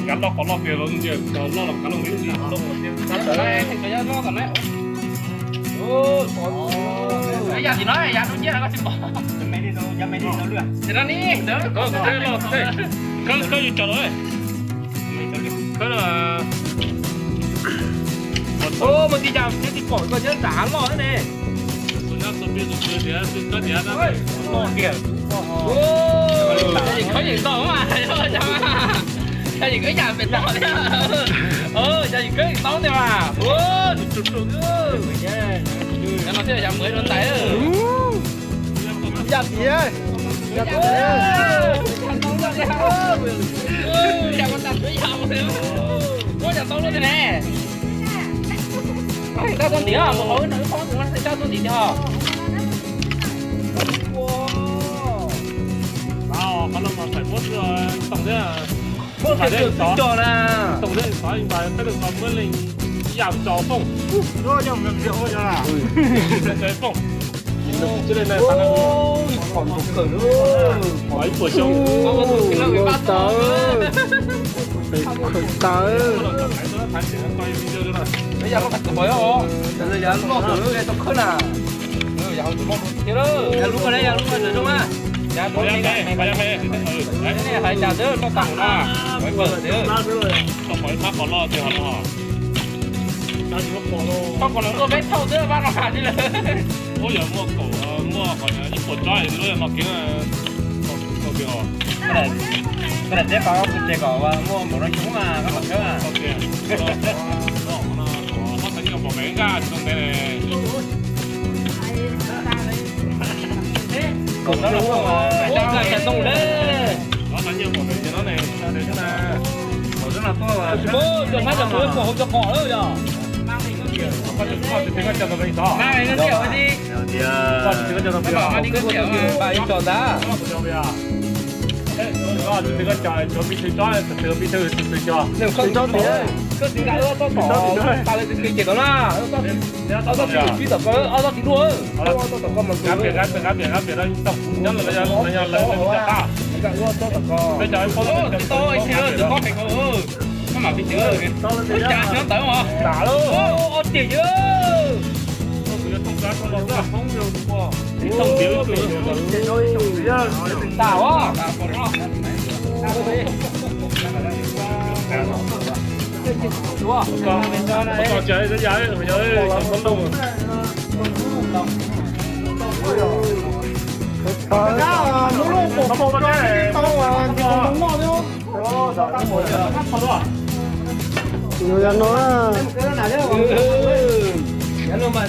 Yav loj qhov loj tiag los ntiag, loj los kav loj nqi. Yav tim no yav dub nciab no koj tsis pom. Khawb yus tso los. Khawb no. Mus tij yam thiab tsis pom koj nyob nram hav loj ne. Loj tiag. Yog yim khawb yeem tau mas, yog yim khawb yam pem tau thiab. Yog yim khawb yeem tau tiag mas. Yog no thiaj yog mus rau ntais. Yam tiag. Yam tiag. Ua cas tau luaj tiag ne. Koj tau tuaj ntim, mus qhov wb no wb phob tus no xwb, koj tuaj ntim tiag os. Qhov no mas thaim muab xwb, toom thiab. Muab xwb xwb cog na. Toom thiab xov ib npas peb tug tau muab leej ib yam tso fooj. Fooj. Ib puas xyoo. Tawv, tawv. Yav loj tus loj tus thiab na. Yav lub, yav lub, yav lub zoo na. Yav lub, hais cas twb loj tas na. Tau pom ib thab qos loj tiag los. Tau pom los tuaj peb thauj twb pab no has li lawm. Ub, yog muaj kaum, muaj qhov ib puas tsob lub no kiv. Koj daim teb pab kuv ces kom muaj npaum no xyoo mas koj mam khawb. Kaum xyoo, ua cas zoo le. Tsis muaj cov hmab cov qhuav pom hauv cov qos lawm yog. Koj txiv nqa wb ob txoj tom tas lawv tus kis ces tom na, ob txoj tsis tom koj, ob txoj tsis luaj, ob txoj tom koj mas. Nqa wb ob txoj tom koj. Tsis tau ib tug twb koj pem koj, koj mam pib twv. Ua cas xyov ntawd os. Ob ceg. Tas os. Yog no, yog no mas